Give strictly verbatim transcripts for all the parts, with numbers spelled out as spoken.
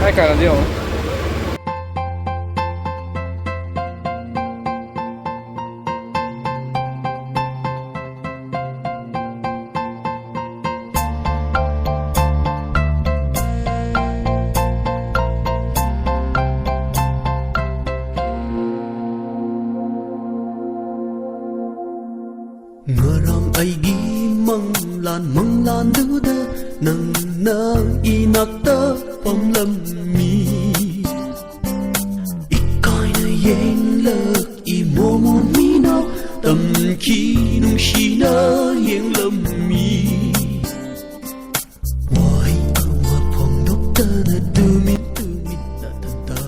ꯀꯥꯏ ꯀꯥꯏꯔꯗꯤ ꯌꯦꯡꯉꯣ꯫ ꯉꯔꯥꯡ ꯑꯩꯒꯤ ꯃꯪꯂꯥꯟ ꯃꯪꯂꯥꯟꯗꯨꯗ ꯅꯪꯅ ꯏꯅꯥꯛꯇ ꯄꯝꯂꯝꯃꯤ꯫ ꯏꯀꯥꯏꯅ ꯌꯦꯡꯂꯛꯏ ꯃꯣꯃꯣ ꯃꯤꯅ ꯇꯝꯈꯤ ꯅꯨꯡꯁꯤꯅ ꯌꯦꯡꯂꯝꯃꯤ꯫ ꯋꯥꯍꯩ ꯑꯃ ꯐꯣꯡꯗꯣꯛꯇꯅ ꯇꯨꯃꯤꯟ ꯇꯨꯃꯤꯟꯅ ꯇꯟꯇ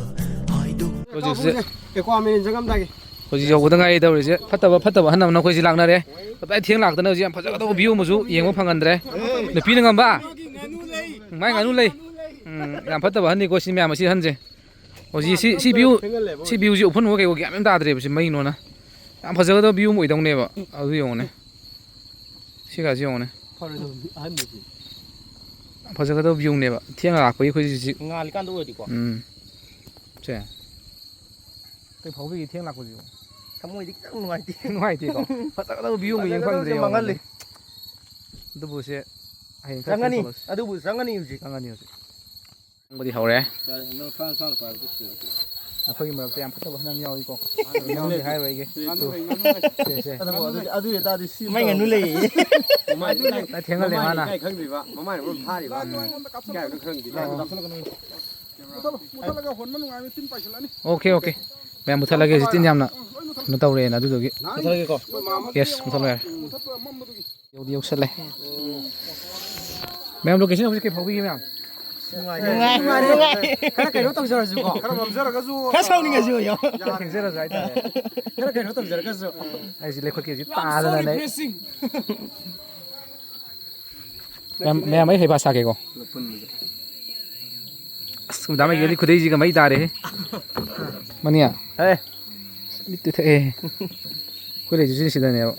ꯍꯥꯏꯗꯣꯛ ꯍꯧꯖꯤꯛꯁꯦ ꯑꯦꯀ꯭ꯋꯥꯃꯦꯔꯤꯟ ꯆꯪꯉꯝꯗꯥꯏꯒꯤ꯫ ꯍꯧꯖꯤꯛ ꯌꯧꯕꯗ ꯉꯥꯏꯔꯤ ꯇꯧꯔꯤꯁꯦ꯫ ꯐꯠꯇꯕ ꯐꯠꯇꯕ ꯑꯍꯟ ꯑꯃꯅ ꯑꯩꯈꯣꯏꯁꯤ ꯂꯥꯛꯅꯔꯦ꯫ ꯀꯗꯥꯏ ꯊꯦꯡ ꯂꯥꯛꯇꯅ ꯍꯧꯖꯤꯛ ꯌꯥꯝ ꯐꯖꯒꯗꯧꯕ ꯚ꯭ꯌꯨ ꯑꯃꯁꯨ ꯌꯦꯡꯕ ꯐꯪꯍꯟꯗ꯭ꯔꯦ꯫ ꯅꯨꯄꯤꯅ ꯉꯝꯕ? ꯃꯥꯏ ꯉꯥꯅꯨ ꯂꯩ꯫ ꯎꯝ, ꯌꯥꯝ ꯐꯠꯇꯕ ꯑꯍꯟꯅꯤꯀꯣ ꯁꯤ ꯃꯌꯥꯝ ꯑꯁꯤ ꯑꯍꯟꯁꯦ꯫ ꯍꯧꯖꯤꯛ ꯁꯤ, ꯁꯤ ꯚ꯭ꯌꯨ, ꯁꯤ ꯚ꯭ꯌꯨꯁꯤ ꯎꯐꯨꯟ ꯑꯣꯏ ꯀꯩ ꯑꯣꯏ ꯒ꯭ꯌꯥꯟ ꯃꯦꯟ ꯇꯥꯗ꯭ꯔꯦꯕ ꯁꯤ ꯃꯩꯅꯣꯅ꯫ ꯌꯥꯝ ꯐꯖꯒꯗꯕ ꯚ꯭ꯌꯨ ꯑꯃ ꯑꯣꯏꯗꯧꯅꯦꯕ꯫ ꯑꯗꯨ ꯌꯦꯡꯉꯨꯅꯦ꯫ ꯁꯤꯒꯥꯁꯤ ꯌꯦꯡꯉꯨꯅꯦ꯫ ꯐꯔꯣꯏꯗꯧꯕ ꯑꯍꯟꯕꯁꯤ꯫ ꯌꯥꯝ ꯐꯖꯒꯗꯕ ꯚ꯭ꯌꯨꯅꯦꯕ꯫ ꯊꯦꯡꯅ ꯂꯥꯛꯄꯒꯤ ꯑꯩꯈꯣꯏ ꯍꯧꯖꯤꯛ꯫ ꯉꯥꯜꯂꯤꯀꯥꯟꯗ ꯑꯣꯏꯔꯗꯤꯀꯣ꯫ ꯎꯝ꯫ ꯁꯦ꯫ ꯀꯩ ꯐꯥꯎꯕꯤꯒꯦ ꯊꯦꯡ ꯂꯥꯛꯄꯁꯤꯕꯨ? ꯊꯃꯣꯏꯗꯤ ꯈꯤꯇꯪ ꯅꯨꯡꯉꯥꯏꯇꯦ꯫ ꯅꯨꯡꯉꯥꯏꯇꯦꯀꯣ? ꯐꯖꯒꯗꯕ ꯚ꯭ꯌꯨ ꯑꯃ ꯌꯦꯡ ꯐꯖꯒꯗꯕꯁꯦ ꯐꯪꯗ꯭ꯔꯦ ꯃꯥꯡꯍꯜꯂꯤ꯫ ꯌꯦꯡꯉꯣꯅꯦ꯫ ꯑꯗꯨꯕꯨ ꯁꯦ ꯍꯌꯦꯡ ꯈꯔ ꯆꯪꯉꯅꯤ꯫ ꯊꯦꯡ ꯊꯣꯛꯂꯁꯤ꯫ ꯑꯗꯨꯕꯨ ꯆꯪꯉꯅꯤ ꯍꯧꯖꯤꯛ꯫ ꯆꯪꯉꯅꯤ ꯍꯧꯖꯤꯛ꯫ ꯆꯪꯕꯗꯤ ꯍꯧꯔꯦ꯫ ꯌꯥꯔꯦ, ꯅꯪ ꯈꯔ ꯅꯁꯥꯅ ꯄꯥꯏꯕꯗꯣ ꯊꯤꯔꯣ꯫ ꯑꯩꯈꯣꯏꯒꯤ ꯃꯔꯛꯇ ꯌꯥꯝ ꯐꯠꯇꯕ ꯍꯟꯅ ꯌꯥꯎꯏꯀꯣ꯫ ꯉꯥꯅꯨ ꯂꯩ꯫ ꯏꯅꯥꯎꯗꯤ ꯍꯥꯏꯔꯣꯏꯒꯦ꯫ ꯉꯥꯅꯨ ꯂꯩ, ꯉꯥꯅꯨ ꯂꯩ꯫ ꯁꯦ, ꯁꯦ꯫ ꯑꯗꯨꯕꯨ ꯑꯗꯨ, ꯑꯗꯨ ꯑꯣꯏꯇꯥꯔꯗꯤ ꯁꯤ ꯃꯥꯏ ꯉꯥꯅꯨ ꯂꯩꯌꯦ꯫ ꯃꯃꯥꯏ ꯏꯀꯥꯏ-, ꯊꯦꯡꯍꯜꯂꯦ ꯃꯃꯥꯏ ꯃꯥꯅ꯫ ꯏꯀꯥꯏ ꯈꯪꯗ꯭ꯔꯤꯕ, ꯃꯃꯥꯏꯅ ꯃꯔꯣꯟ ꯐꯥꯔꯤꯕ꯫ ꯏꯀꯥꯏꯕꯗꯣ ꯈꯪꯗ꯭ꯔꯤꯕ꯫ ꯑꯣ꯫ ꯃꯨꯊꯠꯂꯣ, ꯃꯨꯊꯠꯂꯒ ꯍꯣꯟꯕ ꯅꯨꯡꯉꯥꯏꯕ ꯇꯤꯟ ꯄꯥꯏꯁꯤꯜꯂꯛꯑꯅꯤ꯫ Okay, okay. ꯃꯌꯥꯝ ꯃꯨꯊꯠꯂꯒꯦ ꯍꯧꯖꯤꯛ ꯇꯤꯟ ꯌꯥꯝꯅ ꯀꯩꯅꯣ ꯇꯧꯔꯦꯅ ꯑꯗꯨꯗꯨꯒꯤ꯫ ꯃꯨꯊꯠꯂꯒꯦꯀꯣ꯫ Yes, ꯃꯨꯊꯠꯂꯣ ꯌꯥꯔꯦ꯫ ꯃꯨꯊꯠꯄ ꯑꯃꯝꯕꯗꯨꯒꯤ꯫ ꯌꯧꯗꯤ ꯌꯧꯁꯜꯂꯦ꯫ ꯃꯌꯥꯝ location ꯍꯧꯖꯤꯛ ꯀꯩ ꯐꯥꯎꯕꯤꯒꯦ ꯃꯌꯥꯝ? ꯅꯨꯡꯉꯥꯏ, ꯅꯨꯡꯉꯥꯏ, ꯅꯨꯡꯉꯥꯏ꯫ ꯈꯔ ꯀꯩꯅꯣ ꯇꯧꯖꯔꯁꯨꯀꯣ꯫ ꯈꯔ ꯃꯝꯖꯔꯒꯁꯨ꯫ ꯈꯔ ꯁꯥꯎꯅꯤꯡꯉꯁꯨ ꯌꯣ꯫ ꯊꯦꯡꯖꯔꯁꯨ ꯍꯥꯏꯇꯥꯔꯦ꯫ ꯈꯔ ꯀꯩꯅꯣ ꯇꯧꯖꯔꯒꯁꯨ꯫ ꯑꯩꯁꯦ ꯂꯩꯈꯠꯀꯦ ꯍꯧꯖꯤꯛ ꯌꯥꯝ ꯇꯥꯗꯅ ꯂꯩ꯫ Refreshing꯫ ꯃꯌꯥꯝ, ꯃꯌꯥꯝ ꯑꯩ ꯍꯩꯕꯥ ꯁꯥꯒꯦꯀꯣ꯫ ꯑꯁ, ꯃꯦꯗꯥꯝ ꯑꯩꯒꯤꯗꯤ ꯈꯨꯗꯩꯁꯤꯒ ꯃꯩ ꯇꯥꯔꯦꯍꯦ꯫ ꯃꯅꯤꯌꯥ꯫ ꯍꯦ꯫ ꯃꯤꯠꯇ ꯊꯛꯑꯦ꯫ ꯑꯩꯈꯣꯏ ꯂꯩꯗꯣꯏꯁꯤ ꯁꯤꯗꯅꯦꯕ꯫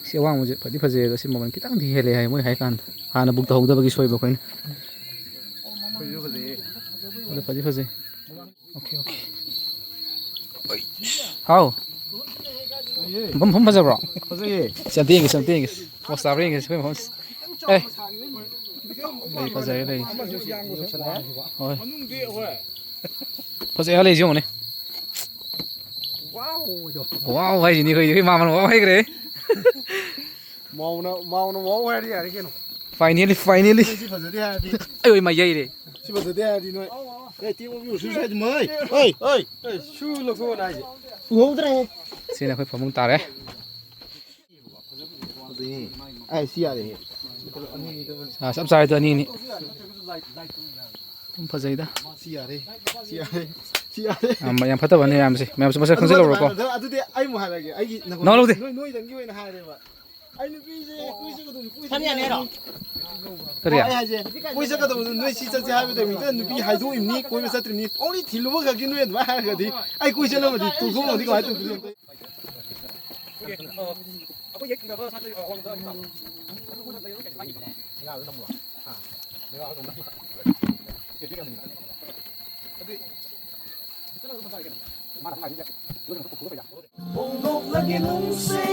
ꯁꯤ ꯑꯋꯥꯡꯕꯁꯦ ꯐꯗꯤ ꯐꯖꯩ, ꯑꯗꯣ ꯁꯤ ꯃꯃꯜ ꯈꯤꯇꯪꯗꯤ ꯍꯦꯜꯂꯦ ꯍꯥꯏ, ꯃꯣꯏ ꯍꯥꯏ ꯀꯥꯟꯗ꯫ ꯍꯥꯟꯅ ꯕꯨꯛ ꯇꯧꯍꯧꯗꯕꯒꯤ ꯁꯣꯏꯕ ꯑꯩꯈꯣꯏꯅ꯫ ꯑꯗꯣ ꯐꯗꯤ ꯐꯖꯩ꯫ Okay, okay. ꯍꯥꯎ꯫ ꯃꯐꯝ, ꯃꯐꯝ ꯐꯖꯕ꯭ꯔꯣ? ꯐꯖꯩꯌꯦ꯫ ꯁꯤ ꯑꯝꯇ ꯌꯦꯡꯒꯦ, ꯁꯤ ꯑꯝꯇ ꯌꯦꯡꯒꯦ꯫ ꯄꯣꯁ ꯇꯥꯕ꯭ꯔꯥ ꯌꯦꯡꯒꯦ, ꯁꯤ ꯑꯩꯈꯣꯏ ꯃꯐꯝꯁꯦ꯫ ꯑꯦ꯫ ꯂꯩ ꯐꯖꯔꯦ, ꯂꯩ꯫ ꯍꯣꯏ꯫ ꯐꯖꯩ, ꯂꯩꯁꯤ ꯌꯦꯡꯉꯨꯅꯦ꯫ ꯋꯥꯎ ꯍꯥꯏꯗꯣ꯫ ꯋꯥꯎ ꯍꯥꯏꯁꯤꯅꯤ ꯑꯩꯈꯣꯏꯗꯤ꯫ ꯑꯩꯈꯣꯏ ꯃꯥꯃꯅ ꯋꯥꯎ ꯍꯥꯏꯈ꯭ꯔꯦ꯫ ꯃꯥꯎꯅ, ꯃꯥꯎꯅ ꯋꯥꯎ ꯍꯥꯏꯔꯗꯤ ꯌꯥꯔꯦ ꯀꯩꯅꯣ꯫ Finally, finally꯫ ꯁꯤ ꯐꯖꯗꯦ ꯍꯥꯏꯔꯗꯤ꯫ ꯑꯩ ꯑꯣꯏ ꯃꯥ ꯌꯩꯔꯦ꯫ ꯁꯤ ꯐꯖꯗꯦ ꯍꯥꯏꯔꯗꯤ ꯅꯣꯏ꯫ ꯑꯦ, ꯇꯦꯡ ꯑꯣꯕꯤ ꯎꯁꯨ ꯁꯥꯏꯗ ꯃꯣꯏ꯫ ꯍꯣꯏ, ꯍꯣꯏ꯫ ꯑꯦ, ꯁꯨ ꯂꯧꯊꯣꯛꯑꯣꯅ ꯍꯥꯏꯁꯦ꯫ ꯎꯍꯧꯗ꯭ꯔꯦ꯫ ꯁꯤꯅ ꯑꯩꯈꯣꯏ ꯐꯃꯨꯡ ꯇꯥꯔꯦ꯫ ꯐꯖꯩꯅꯦ꯫ ꯑꯩ ꯁꯤ ꯌꯥꯔꯦꯍꯦ꯫ ꯑꯥ, ꯆꯞ ꯆꯥꯔꯦ ꯑꯗꯨ ꯑꯅꯤꯅꯤ꯫ ꯑꯗꯨꯝ ꯐꯖꯩꯗ꯫ ꯁꯤ ꯌꯥꯔꯦ꯫ ꯁꯤ ꯌꯥꯔꯦ꯫ ꯁꯤ ꯌꯥꯔꯦ꯫ ꯌꯥꯝ, ꯌꯥꯝ ꯐꯠꯇꯕꯅꯦ ꯃꯌꯥꯝꯁꯦ꯫ ꯃꯌꯥꯝꯁꯦ ꯃꯁꯛ ꯑꯗꯨ ꯈꯪꯖꯤꯜꯍꯧꯔꯣꯀꯣ꯫ ꯑꯗꯨ, ꯑꯗꯨꯗꯤ ꯑꯩ ꯑꯃꯨꯛ ꯍꯥꯏꯔꯒꯦ꯫ ꯑꯩꯒꯤ ꯅꯪꯉꯣꯟꯗ ꯅꯪ ꯂꯧꯗꯦ꯫ ꯅꯣꯏ, ꯅꯣꯏꯗꯪꯒꯤ ꯑꯣꯏꯅ ꯍꯥꯏꯔꯦꯕ꯫ ꯑꯩ ꯅꯨꯄꯤꯁꯦ ꯀꯣꯏꯆꯠꯀꯗꯧꯁꯦ ꯀꯣꯏ ꯊꯝ ꯌꯥꯅꯤ ꯍꯥꯏꯔꯣ? ꯀꯔꯤ? ꯑꯩ ꯍꯥꯏꯁꯦ, ꯀꯣꯏ ꯆꯠꯀꯗꯧꯕꯗꯣ ꯅꯣꯏ ꯁꯤ ꯆꯠꯁꯦ ꯍꯥꯏꯕꯗ ꯃꯤꯇ ꯅꯨꯄꯤ ꯍꯥꯏꯗꯣꯛꯏꯕꯅꯤ, ꯀꯣꯏꯕ ꯆꯠꯇ꯭ꯔꯤꯕꯅꯤ꯫ Only ꯊꯤꯜꯂꯨꯕ ꯈꯛꯀꯤ ꯅꯣꯏ ꯑꯗꯨꯃꯥꯏꯅ ꯍꯥꯏꯔꯒꯗꯤ ꯑꯩ ꯀꯣꯏ ꯆꯠꯂꯝꯃꯗꯤ ꯇꯣꯛꯊꯣꯛꯑꯝꯃꯗꯤ ꯀꯃꯥꯏꯅ ꯇꯧꯗꯣꯏꯅꯣ? ꯐꯣꯡꯗꯣꯛꯂꯒꯦ ꯅꯨꯡꯁꯤ,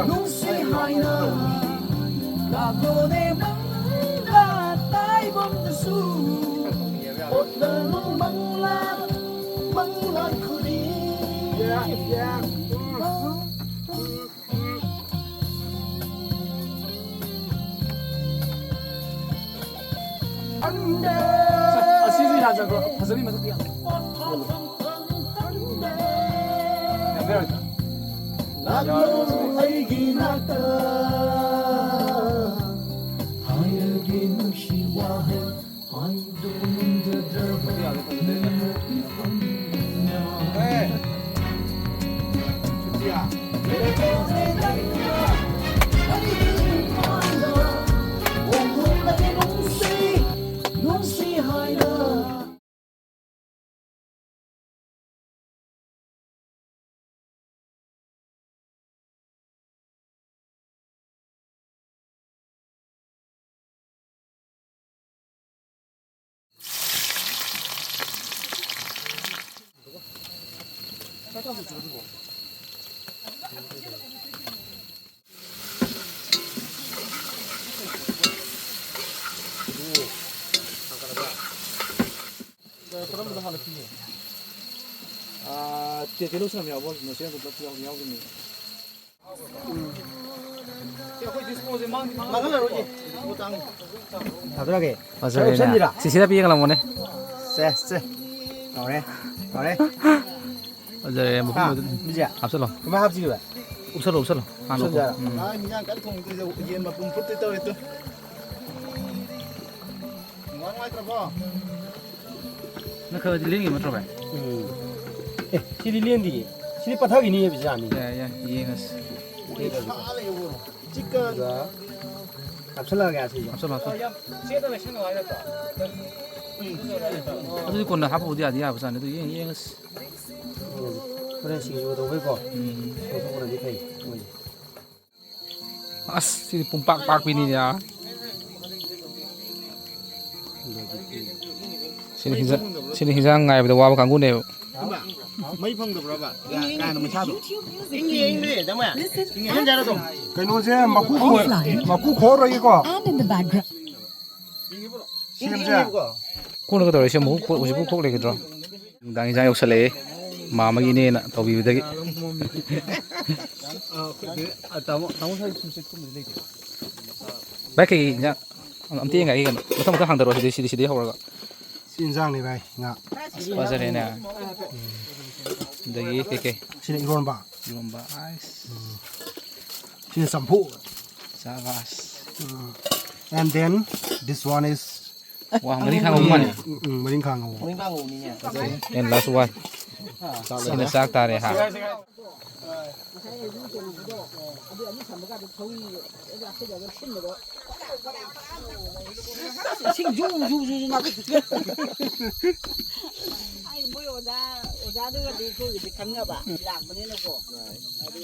ꯅꯨꯡꯁꯤ ꯍꯥꯏꯅ꯫ ꯂꯥꯛꯂꯣꯅꯦ ꯃꯪꯂꯥ ꯇꯥꯏꯕꯝꯗꯁꯨ꯫ ꯑꯣꯠꯂꯅꯨ ꯃꯪꯂꯥ, ꯃꯪꯂꯥ ꯈꯨꯗꯤꯡ꯫ ꯑꯁꯤꯁꯨ ꯌꯥꯖꯕ꯭ꯔꯣ? ꯐꯖꯕꯤ ꯃꯊꯛꯇ ꯌꯥꯝ꯫ ꯂꯥꯛꯂꯣ ꯑꯩꯒꯤ ꯅꯥꯛꯇ꯫ ꯍꯥꯏꯔꯒꯦ ꯅꯨꯡꯁꯤ ꯋꯥꯍꯩ꯫ ꯀꯔꯝꯕꯗ ꯍꯥꯟꯅ ꯄꯤꯒꯦ? ꯑꯥ, ꯆꯦ, ꯇꯤꯜꯍꯧ ꯆꯅꯝ ꯌꯥꯎꯕ, ꯃꯆꯦ ꯑꯗꯨ ꯄꯨꯂꯞ ꯌꯥꯎ-, ꯌꯥꯎꯒꯅꯤ꯫ ꯊꯥꯗꯔꯒꯦ꯫ ꯐꯖꯔꯦꯅꯦ꯫ ꯁꯤꯁꯤꯗ ꯄꯤꯌꯦꯡꯂꯝꯃꯣꯅꯦ꯫ ꯁꯦ, ꯁꯦ꯫ ꯇꯧꯔꯦ, ꯇꯧꯔꯦ꯫ ꯐꯖꯔꯦ, ꯃꯐꯝ ꯍꯥ? ꯑꯗꯨꯝ ꯃꯤꯁꯦ? ꯍꯥꯞꯆꯜꯂꯣ꯫ ꯀꯃꯥꯏ ꯍꯥꯞꯁꯤꯒꯦ ꯚꯥꯏ? ꯎꯞꯁꯜꯂꯣ, ꯎꯞꯁꯜꯂꯣ꯫ ꯍꯥꯟꯅ ꯎꯞꯁꯜꯂꯣ꯫ ꯎꯞꯁꯜꯂꯣ꯫ ꯎꯝ꯫ ꯑꯥ, ꯏꯟꯖꯥꯡ ꯀꯟꯅ ꯊꯣꯡꯉꯤꯗꯨꯗ ꯌꯦꯟ ꯃꯄꯨꯝ ꯐꯨꯠꯇꯣꯏ ꯇꯧꯔꯦ ꯇꯨ꯫ ꯅꯨꯡꯉꯥꯏ ꯅꯨꯡꯉꯥꯏꯇ꯭ꯔꯕꯣ? ꯅꯪ ꯈꯔꯗꯤ ꯂꯦꯡꯉꯤꯕ ꯅꯠꯇ꯭ꯔꯣ, ꯚꯥꯏ? ꯎꯝ꯫ ꯑꯦ, ꯁꯤꯗꯤ ꯂꯦꯡꯗꯤꯌꯦ꯫ ꯁꯤꯗꯤ ꯄꯠꯊꯈꯤꯅꯤꯌꯦ, ꯕꯤꯖꯥꯅꯤ꯫ ꯌꯥꯏ, ꯌꯥꯏ, ꯌꯦꯡꯉꯁꯤ꯫ ꯁꯥ ꯂꯩꯍꯧꯕ꯭ꯔꯣ? ꯆꯤꯛꯀꯟ꯫ ꯍꯥꯞꯆꯜꯂꯛꯑꯒꯦ ꯑꯁꯤꯁꯨ꯫ ꯍꯥꯞꯆꯜꯂꯣ, ꯍꯥꯞꯆꯜꯂꯣ꯫ ꯌꯥꯝ ꯆꯦꯠꯅ ꯂꯩꯁꯟꯅꯨ ꯍꯥꯏ ꯅꯠꯇ꯭ꯔꯣ? ꯑꯗꯨꯗꯤ ꯀꯣꯟꯅ ꯍꯥꯞꯄꯕꯨꯗꯤ ꯌꯥꯗꯤ ꯌꯥꯕꯖꯥꯠꯅꯤ, ꯑꯗꯨ ꯌꯦꯡ-, ꯌꯦꯡꯉꯁꯤ꯫ ꯎꯝ꯫ ꯍꯣꯔꯦꯟ ꯁꯤꯡꯖꯨ ꯇꯧꯕꯩꯀꯣ꯫ ꯎꯝ꯫ ꯂꯧꯊꯣꯛꯄꯅꯗꯤ ꯐꯩ, ꯃꯣꯏꯁꯦ꯫ ꯑꯁ, ꯁꯤꯗꯤ ꯄꯨꯡꯄꯥꯛ ꯄꯥꯛꯄꯤꯅꯤꯅꯦ꯫ ꯁꯤꯅ ꯍꯤꯟꯖꯥꯡ, ꯁꯤꯅ ꯍꯤꯟꯖꯥꯡ ꯉꯥꯏꯕꯗ ꯋꯥꯕ ꯀꯥꯡꯕꯨꯅꯦꯕ꯫ ꯃꯩ ꯐꯪꯗꯕ꯭ꯔꯕ? ꯀꯥꯏꯅ ꯃꯩꯁꯥꯗꯣ? ꯏꯪꯉꯦ, ꯏꯪꯉꯦ, ꯇꯥꯃꯣ꯫ ꯏꯪꯉꯦ, ꯏꯪꯉꯦ ꯍꯥꯏꯔꯣ ꯑꯗꯨꯝ꯫ ꯀꯩꯅꯣꯁꯦ ꯃꯀꯨ ꯈꯣ-, ꯃꯀꯨ ꯈꯣꯛꯑꯔꯣꯏꯒꯦꯀꯣ꯫ And in the background. ꯁꯦꯝꯁꯦ꯫ ꯀꯣꯟꯅ ꯀꯩꯗꯧꯔꯦ? ꯁꯦꯝꯕ ꯍꯧꯖꯤꯛ ꯄꯣꯛ ꯂꯩꯒꯗ꯭ꯔꯣ? ꯅꯨꯡꯗꯥꯡ ꯏꯟꯖꯥꯡ ꯌꯧꯁꯜꯂꯛꯑꯦ꯫ ꯃꯥ ꯑꯃꯒꯤ ꯏꯅꯦꯅ ꯇꯧꯕꯤꯕꯗꯒꯤ꯫ ꯚꯥꯏ, ꯀꯩ ꯏꯟꯖꯥꯡ? ꯑꯝꯇ ꯌꯦꯡꯉꯛꯑꯒꯦ ꯀꯩꯅꯣ꯫ ꯃꯊꯪ ꯃꯊꯪ ꯍꯥꯡꯗꯔꯛꯑꯣ ꯁꯤꯗꯩ, ꯁꯤꯗꯤ, ꯁꯤꯗꯩ ꯍꯧꯔꯒ꯫ ꯁꯤ ꯏꯟꯖꯥꯡꯅꯤ ꯚꯥꯏ, ꯉꯥ꯫ ꯑꯁ, ꯐꯖꯔꯦꯅꯦ꯫ ꯑꯗꯒꯤ ꯀꯩꯀꯩ? ꯁꯤꯅ ꯏꯔꯣꯟꯕ꯫ ꯏꯔꯣꯟꯕ, ꯑꯥꯏꯁ꯫ ꯎꯝ꯫ ꯁꯤꯅ ꯆꯝꯐꯨꯠ꯫ ꯁꯥꯕꯥꯁ꯫ ꯎꯝ꯫ And then this one is ꯋꯥ, ꯉꯥꯔꯤꯡꯈꯥ ꯉꯧꯕ ꯃꯥꯜꯂꯦ꯫ ꯎꯝ, ꯎꯝ, ꯉꯥꯔꯤꯡꯈꯥ ꯉꯧꯕ꯫ And last one꯫ ꯁꯤꯅ ꯆꯥꯛ ꯇꯥꯔꯦ ꯍꯥ꯫ ꯉꯁꯥꯏ ꯑꯩ ꯏꯔꯨ ꯇꯣꯡꯉꯛꯄꯗꯣ, ꯑꯗꯨ ꯑꯅꯤ ꯊꯝꯕ ꯀꯥꯟꯗ ꯊꯧꯔꯤ ꯍꯥꯞꯆꯤꯜꯂꯒ ꯁꯤꯟꯕꯗꯣ꯫ ꯏꯁꯤꯡ ꯖꯨ ꯖꯨ ꯖꯨ ꯖꯨ ꯅꯥꯀꯟ꯫ ꯑꯩ ꯃꯣꯏ ꯑꯣꯖꯥ, ꯑꯣꯖꯥꯗꯨꯒꯗꯤ ꯑꯩꯈꯣꯏꯒꯤꯗꯤ ꯈꯪꯅꯕ ꯂꯥꯛꯄꯅꯤꯅꯀꯣ꯫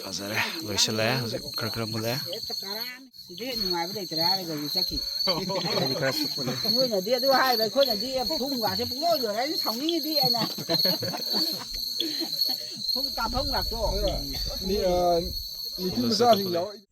ꯐꯖꯔꯦ, ꯂꯣꯏꯁꯤꯜꯂꯦ ꯍꯧꯖꯤꯛ ꯈꯔ ꯈꯔ ꯃꯨꯜꯂꯦ꯫ ꯍꯦꯛꯇ ꯀꯔꯥꯝ꯫ ꯁꯤꯗꯤ ꯍꯦꯟꯅ ꯅꯨꯡꯉꯥꯏꯕ ꯂꯩꯇ꯭ꯔꯦ ꯍꯥꯏꯔꯒ ꯍꯧꯖꯤꯛ ꯆꯠꯈꯤ꯫ ꯑꯩꯗꯤ ꯈꯔ ꯁꯨꯞꯄꯅꯤ꯫ ꯅꯣꯏꯅꯗꯤ ꯑꯗꯨ ꯍꯥꯏꯕ, ꯑꯩꯈꯣꯏꯅꯗꯤ ꯊꯨꯝꯒꯥꯁꯦ ꯄꯨꯡꯂꯣꯏ ꯂꯣꯏꯔꯦ, ꯑꯩꯅ ꯁꯥꯎꯅꯤꯡꯉꯤꯗꯤ ꯑꯩꯅ꯫ ꯐꯨꯝ ꯀꯥꯐꯝ ꯉꯥꯛꯇꯣ꯫ ꯅꯤ-, ꯑ, ꯅꯨꯄꯤ ꯃꯆꯥꯁꯤꯡ ꯌꯥꯎꯔꯛꯏ꯫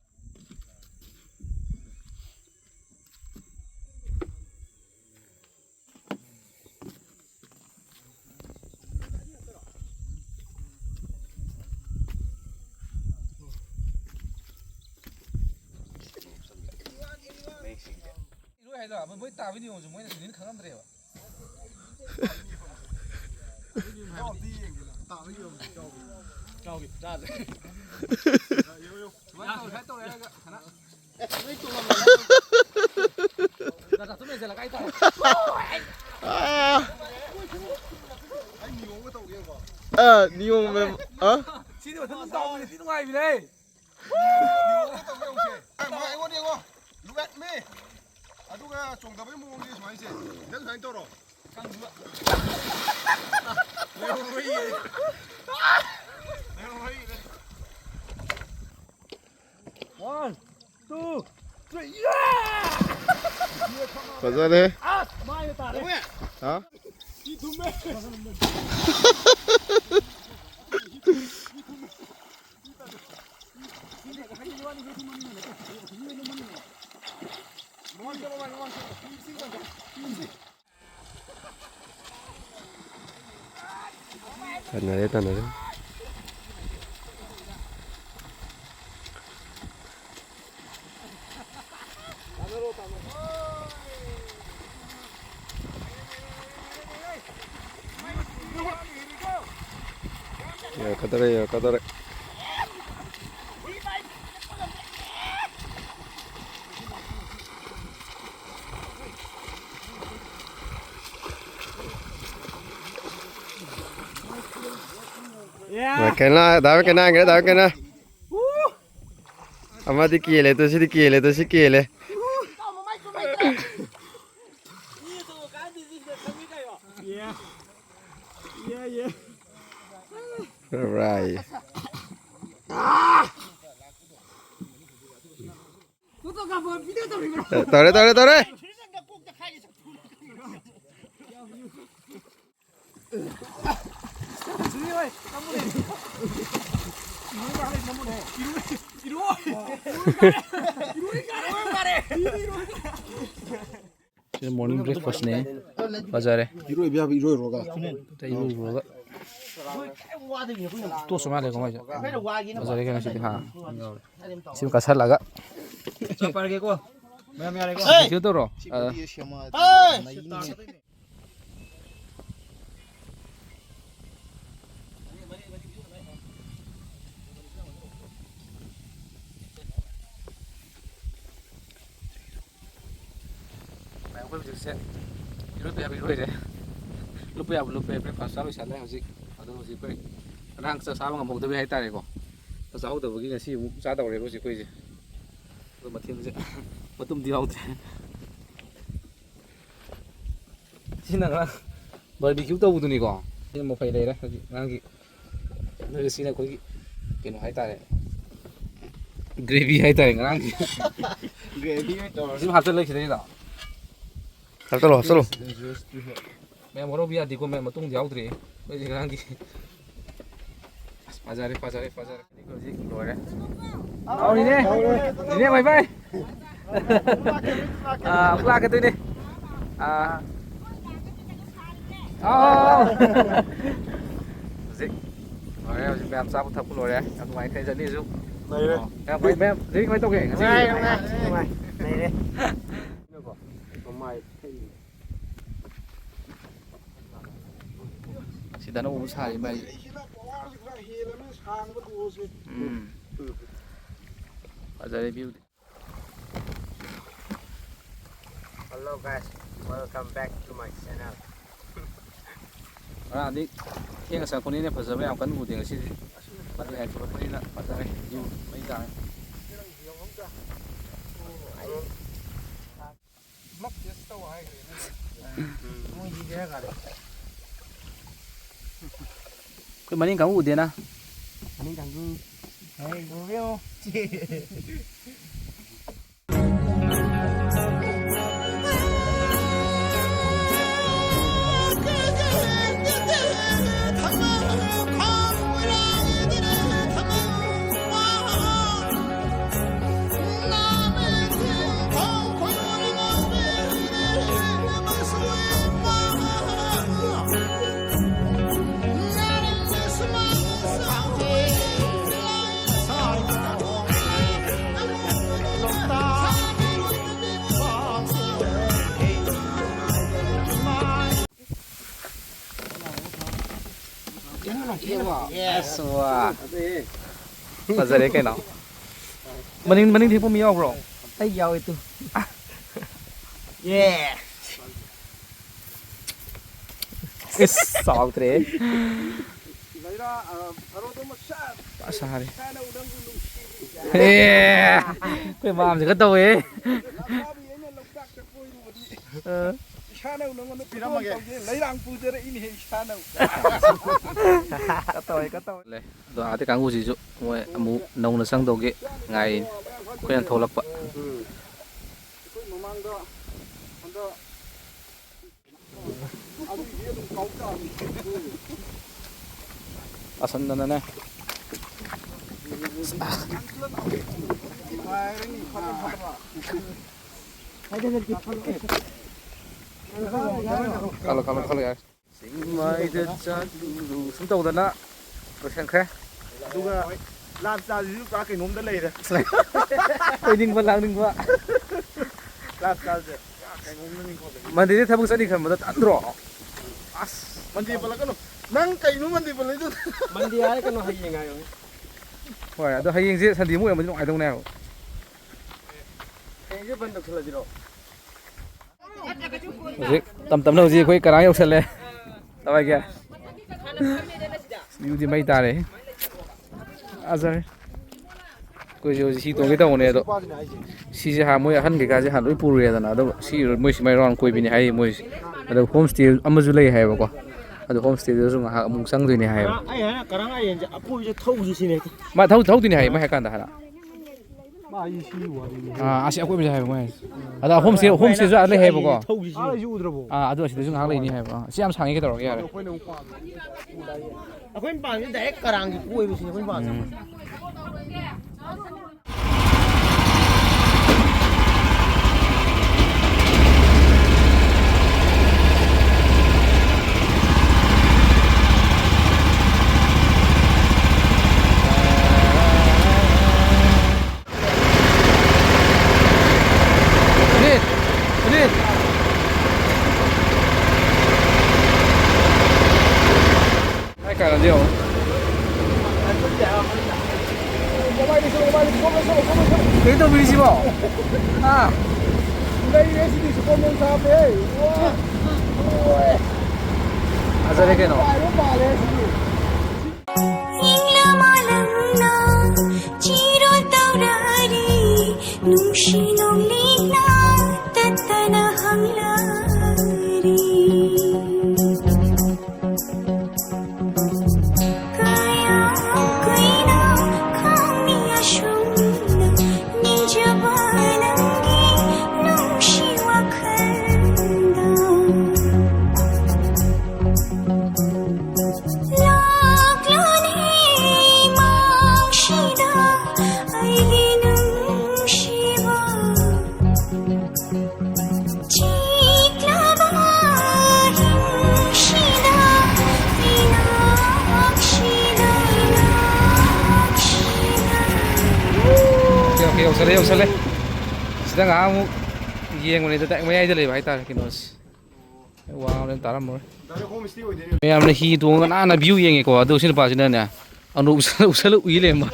ꯏꯔꯣꯏ ꯍꯥꯏꯗꯣ ꯃꯣꯏ ꯇꯥꯕ ꯅꯤꯌꯣꯝꯁꯨ ꯃꯣꯏꯅ ꯁꯤꯅꯤꯅ ꯈꯪꯉꯝꯗ꯭ꯔꯦꯕ꯫ ꯆꯥꯎꯒꯤ ꯆꯥꯗ꯭ꯔꯦ꯫ ꯁꯨꯃꯥꯏꯅ ꯇꯧꯔꯦ, ꯁꯨꯃꯥꯏꯅ ꯇꯧꯔꯦ ꯍꯥꯏꯔꯒ ꯁꯅꯥ꯫ ꯑꯥ꯫ ꯑꯥ, ꯅꯤꯌꯣꯝ ꯃꯦꯝ-, ꯑꯥ? ꯁꯤꯗꯤ ꯃꯊꯟꯇ ꯇꯧꯕꯅꯤ, ꯁꯤ ꯅꯨꯡꯉꯥꯏꯕꯅꯦ꯫ ꯅꯤꯌꯣꯝ ꯇꯧꯒꯦ ꯇꯧꯁꯦ꯫ ꯑꯩꯉꯣꯟꯗ ꯌꯦꯡꯉꯣ꯫ Look at me. ꯑꯗꯨꯒ ꯆꯣꯡꯊꯕꯒꯤ ꯃꯑꯣꯡꯁꯦ ꯁꯨꯃꯥꯏꯅ ꯁꯦ꯫ ꯅꯪ ꯁꯨꯃꯥꯏꯅ ꯇꯧꯔꯣ꯫ ꯂꯩꯍꯧꯔꯣꯏꯌꯦ꯫ ꯂꯩꯍꯧꯔꯣꯏꯌꯦ꯫ One, two, three, yeah! ꯐꯖꯔꯦ꯫ ꯑꯁ, ꯃꯥꯏꯗ ꯇꯥꯔꯦ꯫ ꯍꯥ? ꯁꯤ ꯊꯨꯝꯃꯦ꯫ ꯇꯟꯅꯔꯦ, ꯇꯟꯅꯔꯦ꯫ ꯌꯥꯔꯛꯀꯗꯧꯔꯦ, ꯌꯥꯔꯛꯀꯗꯧꯔꯦ꯫ ꯀꯩꯅꯣ, ꯗꯥ ꯀꯩꯅꯣ ꯍꯥꯏꯈ꯭ꯔꯦ, ꯗꯥ ꯀꯩꯅꯣ꯫ ꯑꯃꯗꯤ ꯀꯦꯜꯂꯦ ꯇꯨ, ꯁꯤꯗꯤ ꯀꯦꯜꯂꯦ ꯇꯨ, ꯁꯤ ꯀꯦꯜꯂꯦ꯫ Right. ꯇꯧꯔꯦ, ꯇꯧꯔꯦ, ꯇꯧꯔꯦ꯫ ꯁꯤꯅ morning breakfastꯅꯦ꯫ ꯐꯖꯔꯦ꯫ ꯏꯔꯣꯏꯕ ꯌꯥꯕ ꯏꯔꯣꯏꯔꯨꯔꯒ꯫ ꯑꯇꯩ ꯏꯔꯣꯏꯔꯨꯔꯒ꯫ ꯇꯣꯁ ꯃꯥꯜꯂꯦꯀꯣ ꯃꯣꯏꯁꯦ꯫ ꯐꯖꯔꯦ ꯀꯩꯅꯣ ꯁꯤꯗꯤ ꯍꯥ꯫ ꯁꯤꯃ ꯀꯥꯁꯜꯂꯒ꯫ ꯆꯥꯛ ꯄꯥꯏꯔꯒꯦꯀꯣ꯫ ꯃꯌꯥꯝ ꯌꯥꯔꯦꯀꯣ꯫ ꯀꯩꯅꯣ ꯇꯧꯔꯣ꯫ ꯑ, ꯑꯩꯈꯣꯏ ꯍꯧꯖꯤꯛꯁꯦ ꯏꯔꯣꯏꯕ ꯌꯥꯕ ꯏꯔꯣꯏꯔꯦ꯫ ꯂꯨꯞꯄ ꯌꯥꯕ ꯂꯨꯞꯄꯦ꯫ Breakfast ꯆꯥ ꯂꯣꯏꯁꯜꯂꯦ꯫ ꯍꯧꯖꯤꯛ ꯑꯗꯣ ꯍꯧꯖꯤꯛ ꯑꯩꯈꯣꯏ ꯉꯔꯥꯡ ꯆꯥꯛ ꯆꯥꯕ ꯉꯝꯍꯧꯗꯕꯩ ꯍꯥꯏꯇꯥꯔꯦꯀꯣ꯫ ꯆꯥꯛ ꯆꯥꯍꯧꯗꯕꯒꯤ ꯉꯁꯤ ꯑꯃꯨꯛ ꯆꯥꯗꯧꯔꯦꯕ ꯍꯧꯖꯤꯛ ꯑꯩꯈꯣꯏꯁꯦ꯫ ꯑꯗꯣ ꯃꯊꯦꯜꯁꯦ ꯃꯇꯨꯝꯗꯤ ꯌꯥꯎꯗ꯭ꯔꯦ꯫ ꯁꯤꯅ ꯉꯔꯥꯡ barbecue ꯇꯧꯕꯗꯨꯅꯤꯀꯣ꯫ ꯁꯤꯅ ꯃꯐꯩ ꯂꯩꯔꯦ ꯍꯧꯖꯤꯛ ꯉꯔꯥꯡꯒꯤ꯫ ꯑꯗꯨꯒ ꯁꯤꯅ ꯑꯩꯈꯣꯏꯒꯤ ꯀꯩꯅꯣ ꯍꯥꯏꯇꯥꯔꯦ, gravy ꯍꯥꯏꯇꯥꯔꯦ ꯉꯔꯥꯡꯒꯤ꯫ Gravy ꯑꯣꯏꯅ ꯇꯧꯔꯁꯤ꯫ ꯁꯤꯃ ꯍꯥꯞꯆꯤꯜꯂꯒ ꯁꯤꯗꯩꯗ꯫ ꯍꯥꯞꯆꯜꯂꯣ, ꯍꯥꯞꯆꯜꯂꯣ꯫ ꯃꯌꯥꯝ ꯋꯥꯔꯧꯕ ꯌꯥꯗꯦꯀꯣ, ꯃꯌꯥꯝ ꯃꯇꯨꯡꯗꯤ ꯌꯥꯎꯗ꯭ꯔꯤ ꯑꯩꯈꯣꯏ ꯉꯔꯥꯡꯒꯤ꯫ ꯑꯁ, ꯐꯖꯔꯦ, ꯐꯖꯔꯦ, ꯐꯖꯔꯦ꯫ ꯍꯧꯖꯤꯛ ꯂꯣꯏꯔꯦ꯫ ꯑꯧ, ꯅꯤꯅꯦ꯫ ꯅꯤꯅꯦ, ꯕꯥꯏ ꯕꯥꯏ꯫ ꯑꯥ, ꯑꯃꯨꯛ ꯂꯥꯛꯀꯗꯣꯏꯅꯦ꯫ ꯑꯥ꯫ ꯑꯧ꯫ ꯍꯧꯖꯤꯛ ꯂꯣꯏꯔꯦ, ꯍꯧꯖꯤꯛ ꯃꯌꯥꯝ ꯆꯥꯕ ꯊꯛꯄ ꯂꯣꯏꯔꯦ꯫ ꯌꯥꯝ ꯅꯨꯡꯉꯥꯏ, ꯀꯩ ꯖꯔꯅꯤꯁꯨ꯫ ꯂꯩꯔꯦ꯫ ꯑꯣ, ꯃꯌꯥꯝ ꯀꯃꯥꯏ-, ꯃꯌꯥꯝ ꯉꯁꯤ ꯀꯃꯥꯏ ꯇꯧꯒꯦ? ꯉꯁꯤ ꯅꯨꯡꯉꯥꯏ, ꯅꯨꯡꯉꯥꯏ꯫ ꯂꯩꯔꯦ꯫ ꯁꯤꯗꯅ ꯑꯃꯨꯛ ꯁꯥꯔꯤ ꯃꯩ꯫ ꯎꯝ꯫ ꯐꯖꯔꯦ viewꯗꯤ꯫ Hello guys, welcome back to my channel. ꯉꯔꯥꯡꯗꯤ ꯊꯦꯡꯅ ꯆꯪꯉꯛꯄꯅꯤꯅ ꯐꯖꯕ ꯌꯥꯝ ꯀꯟꯅ ꯎꯗꯦ ꯉꯁꯤꯗꯤ꯫ ꯃꯗꯨ ꯍꯦꯛ ꯊꯣꯛꯂꯛꯄꯅꯤꯅ ꯐꯖꯔꯦ꯫ View ꯃꯩ ꯇꯥꯔꯦ꯫ ꯑꯩꯈꯣꯏ ꯃꯅꯤꯡ ꯀꯥꯡꯕꯨ ꯎꯗꯦꯅ꯫ ꯃꯅꯤꯡ ꯀꯥꯡꯕꯨ꯫ ꯍꯩ, ꯎꯕꯤꯌꯣ꯫ ꯑꯁ, ꯋꯥ꯫ ꯐꯖꯔꯦ ꯀꯩꯅꯣ꯫ ꯃꯅꯤꯡ, ꯃꯅꯤꯡ ꯊꯦꯛꯄ ꯃꯤ ꯌꯥꯎꯕ꯭ꯔꯣ? ꯑꯩ ꯌꯥꯎꯋꯦ ꯇꯨ꯫ ꯏꯁ, ꯆꯥꯎꯗ꯭ꯔꯦ꯫ ꯂꯩꯔꯥ, ꯑ, ꯊꯔꯣꯗꯣ ꯃꯁꯥ ꯐꯖ ꯁꯥꯔꯦ꯫ ꯏꯁꯥꯅ ꯎ ꯅꯪꯕꯨ ꯅꯨꯡꯁꯤꯔꯤ꯫ ꯑꯦ, ꯑꯩꯈꯣꯏ ꯃꯥꯝꯁꯤꯒ ꯇꯧꯋꯦ꯫ ꯂꯝꯄꯥꯛꯀꯤ ꯑꯩꯅ ꯂꯣꯛꯇꯥꯛꯇ ꯀꯣꯏꯔꯨꯕꯗꯤ ꯑ꯫ ꯏꯁꯥꯅ ꯎ ꯅꯪꯉꯣꯟꯗ ꯄꯤꯔꯝꯃꯒꯦ꯫ ꯇꯧꯒꯦ꯫ ꯂꯩꯔꯥꯡ ꯄꯨꯖꯔꯛꯏꯅꯦꯍꯦ ꯏꯁꯥꯅ ꯎ꯫ ꯀꯠ ꯇꯧꯋꯦ, ꯀꯠ ꯇꯧꯋꯦ꯫ ꯂꯩ꯫ ꯑꯗꯣ ꯑꯥꯗ ꯀꯥꯡꯕꯨꯁꯤꯁꯨ ꯃꯣꯏ ꯑꯃꯨꯛ ꯅꯧꯅ ꯆꯪꯗꯧꯒꯤ ꯉꯥꯏꯔꯤꯅꯤ꯫ ꯑꯩꯈꯣꯏꯅ ꯊꯣꯛꯂꯛꯄ꯫ ꯎꯝ꯫ ꯑꯩꯈꯣꯏ ꯃꯃꯥꯡꯗ ꯍꯟꯗꯛ ꯑꯁꯟꯗꯅꯅꯦ꯫ ꯈꯜꯂꯣ, ꯈꯜꯂꯣ, ꯈꯜꯂꯣ, ꯌꯥꯔꯦ꯫ ꯆꯤꯡꯃꯥꯏꯗ ꯆꯠꯂꯨꯔꯨ ꯁꯨꯝ ꯇꯧꯗꯅ ꯂꯣꯏꯁꯟꯈ꯭ꯔꯦ꯫ ꯑꯗꯨꯒ ꯂꯥꯟ ꯆꯥꯁꯤꯁꯨ ꯄꯨꯔꯥ ꯀꯩꯅꯣꯝꯗ ꯂꯩꯔꯦ꯫ ꯀꯣꯏꯅꯤꯡꯕ ꯂꯥꯡꯅꯤꯡꯕ꯫ ꯂꯥꯟ ꯆꯥꯁꯦ꯫ ꯃꯟꯗꯦꯗ ꯊꯕꯛ ꯆꯠꯅꯤ ꯈꯟꯕꯗ ꯇꯟꯗ꯭ꯔꯣ? ꯑꯁ꯫ ꯃꯟꯗꯦ ꯄꯜꯂꯛꯀꯅꯨ꯫ ꯅꯪ ꯀꯩꯅꯣ ꯃꯟꯗꯦ ꯄꯜꯂꯛꯏꯗꯨ? ꯃꯟꯗꯦ ꯍꯥꯏꯔꯛꯀꯅꯨ, ꯍꯌꯦꯡ ꯍꯥꯏꯌꯣ꯫ ꯍꯣꯏ, ꯑꯗꯣ ꯍꯌꯦꯡꯁꯦ ꯁꯟꯗꯦ ꯑꯃꯨꯛ ꯑꯣꯏꯔꯝꯃꯗꯤ ꯅꯨꯡꯉꯥꯏꯗꯧꯅꯦ ꯍꯥꯏꯕ꯫ ꯍꯌꯦꯡꯁꯦ ꯕꯟ ꯇꯧꯁꯜꯂꯁꯤꯔꯣ? ꯍꯧꯖꯤꯛ ꯇꯝ ꯇꯝꯅ ꯍꯧꯖꯤꯛ ꯑꯩꯈꯣꯏ ꯀꯔꯥꯡ ꯌꯧꯁꯜꯂꯦ꯫ ꯀꯃꯥꯏꯒꯦ? ꯚ꯭ꯌꯨꯗꯤ ꯃꯩ ꯇꯥꯔꯦ꯫ ꯑꯖꯔ꯫ ꯑꯩꯈꯣꯏꯁꯨ ꯍꯧꯖꯤꯛ ꯍꯤ ꯇꯣꯡꯒꯦ ꯇꯧꯕꯅꯦ ꯑꯗꯣ꯫ ꯁꯤꯁꯦ ꯍꯥꯟꯅ ꯃꯣꯏ ꯑꯍꯟ ꯀꯩꯀꯥꯁꯦ ꯍꯥꯟꯅ ꯂꯣꯏ ꯄꯨꯔꯨꯔꯦꯗꯅ꯫ ꯑꯗꯨꯒ ꯁꯤ ꯃꯣꯏ ꯁꯨꯃꯥꯏ ꯔꯥꯎꯟ ꯀꯣꯏꯕꯤꯅꯤ ꯍꯥꯏ ꯃꯣꯏꯁꯦ꯫ ꯑꯗꯣ ꯍꯣꯝ ꯁ꯭ꯇꯦ ꯑꯃꯁꯨ ꯂꯩ ꯍꯥꯏꯌꯦꯕꯀꯣ꯫ ꯑꯗꯣ ꯍꯣꯝ ꯁ꯭ꯇꯦꯗꯨꯗꯁꯨ ꯉꯥꯏꯍꯥꯛ ꯑꯃꯨꯛ ꯆꯪꯗꯣꯏꯅꯦ ꯍꯥꯏꯌꯦꯕ꯫ ꯑꯩ ꯍꯥꯏꯅ ꯀꯔꯥꯡ ꯑꯥꯏꯂꯦꯟꯁꯦ ꯑꯀꯣꯏꯕꯁꯦ ꯊꯧꯁꯤ ꯁꯤꯅꯦ꯫ ꯃꯥ ꯊꯧ-, ꯊꯧꯗꯣꯏꯅꯦ ꯍꯥꯏꯌꯦ ꯃꯣꯏ ꯍꯥꯏ ꯀꯥꯟꯗ ꯍꯥꯟꯅ꯫ ꯃꯥ ꯑꯩ ꯁꯤ ꯋꯥꯔꯤꯅꯤ꯫ ꯑꯥ, ꯑꯁꯤ ꯑꯀꯣꯏꯕꯁꯦ ꯍꯥꯏꯕ ꯃꯣꯏ ꯍꯥꯏꯁꯦ꯫ ꯑꯗ ꯍꯣꯝ ꯁ꯭ꯇꯦ, ꯍꯣꯝ ꯁ꯭ꯇꯦꯁꯨ ꯑꯥ ꯂꯩ ꯍꯥꯏꯕꯀꯣ꯫ ꯑꯥ, ꯑꯩꯁꯨ ꯎꯗ꯭ꯔꯕꯣ? ꯑꯥ, ꯑꯗꯨ ꯑꯁꯤꯗꯁꯨ ꯉꯥꯏꯍꯥꯛ ꯂꯩꯅꯤ ꯍꯥꯏꯕ꯫ ꯑꯥ, ꯁꯤ ꯌꯥꯝ ꯁꯥꯡꯉꯤ ꯀꯩꯗꯧꯔꯒꯦ ꯌꯥꯔꯦ꯫ ꯑꯩꯈꯣꯏꯅ ꯑꯃꯨꯛ ꯄꯥꯝꯃꯤ꯫ ꯑꯩꯈꯣꯏꯅ ꯄꯥꯝꯃꯤꯁꯦ ꯗꯥꯏꯔꯦꯛ ꯀꯔꯥꯡꯒꯤ ꯀꯣꯏꯕꯁꯤꯅꯦ ꯑꯩꯈꯣꯏꯅ ꯄꯥꯝꯃꯤꯁꯦ꯫ ꯎꯝ꯫ ꯀꯩꯅꯣꯗꯤ ꯌꯦꯡꯉꯣ꯫ ꯀꯩꯅꯣ ꯇꯧꯕꯤꯔꯤꯁꯤꯕꯣ? ꯍꯥ? ꯂꯩꯔꯦ ꯁꯤꯗꯤ ꯁꯨꯄꯔ ꯃꯦꯟ ꯁꯥꯕꯅꯦ꯫ ꯐꯖꯔꯦ ꯀꯩꯅꯣ꯫ ꯏꯪꯂ ꯃꯥꯂꯪꯅ ꯆꯤꯔꯣꯜ ꯇꯧꯔꯔꯤ, ꯅꯨꯡꯁꯤ ꯅꯣꯡꯂꯤꯛꯅ ꯇꯠꯇꯅ ꯍꯪꯂꯔꯤ꯫ ꯀꯌꯥꯝ ꯀꯨꯏꯅ ꯈꯥꯡꯅꯤ ꯑꯁꯨꯝꯅ ꯅꯤꯡꯖꯕ ꯅꯪꯒꯤ ꯅꯨꯡꯁꯤ ꯋꯥꯈꯜꯗ꯫ ꯂꯥꯛꯂꯅꯤ ꯃꯥꯡꯁꯤꯗ ꯑꯩꯒꯤ ꯅꯨꯡꯁꯤꯕ꯫ ꯆꯤꯛꯂꯕ ꯑꯍꯤꯡꯁꯤꯗ ꯏꯅꯥꯛꯁꯤꯗ, ꯏꯅꯥꯛꯁꯤꯗ꯫ ꯑꯣꯀꯦ, ꯑꯣꯀꯦ, ꯌꯧꯁꯜꯂꯦ, ꯌꯧꯁꯜꯂꯦ꯫ ꯁꯤꯗ ꯉꯥꯏꯍꯥꯛ ꯑꯃꯨꯛ ꯌꯦꯡꯕꯅꯤꯗ, ꯗꯥꯏꯔꯦꯛ ꯃꯌꯥꯏꯗ ꯂꯩꯕ ꯍꯥꯏꯇꯥꯔꯦ ꯀꯩꯅꯣꯁꯦ꯫ ꯋꯥ ꯉꯥꯡꯕ ꯇꯥꯔꯝꯃꯔꯣꯏ꯫ ꯃꯌꯥꯝꯅ ꯍꯤ ꯇꯣꯡꯉꯒ ꯅꯥꯟꯅ view ꯌꯦꯡꯉꯦꯀꯣ, ꯑꯗꯨ ꯁꯤ ꯅꯨꯄꯥꯁꯤꯅꯅꯦ, ꯑꯅꯣꯛ ꯎꯞꯁꯜꯂ, ꯎꯞꯁꯜꯂ ꯎꯏ ꯂꯩꯔꯝꯕ꯫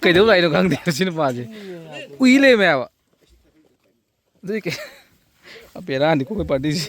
ꯀꯩꯗꯧ ꯂꯥꯛꯏꯅꯣ ꯈꯪꯗꯦ ꯁꯤ ꯅꯨꯄꯥꯁꯦ꯫ ꯎꯏ ꯂꯩꯔꯝꯃꯦ ꯍꯥꯏꯕ꯫ ꯑꯗꯨꯏ ꯀꯩ-, ꯕꯦꯔꯥꯅꯤꯀꯣ ꯑꯩꯈꯣꯏ party ꯁꯦ꯫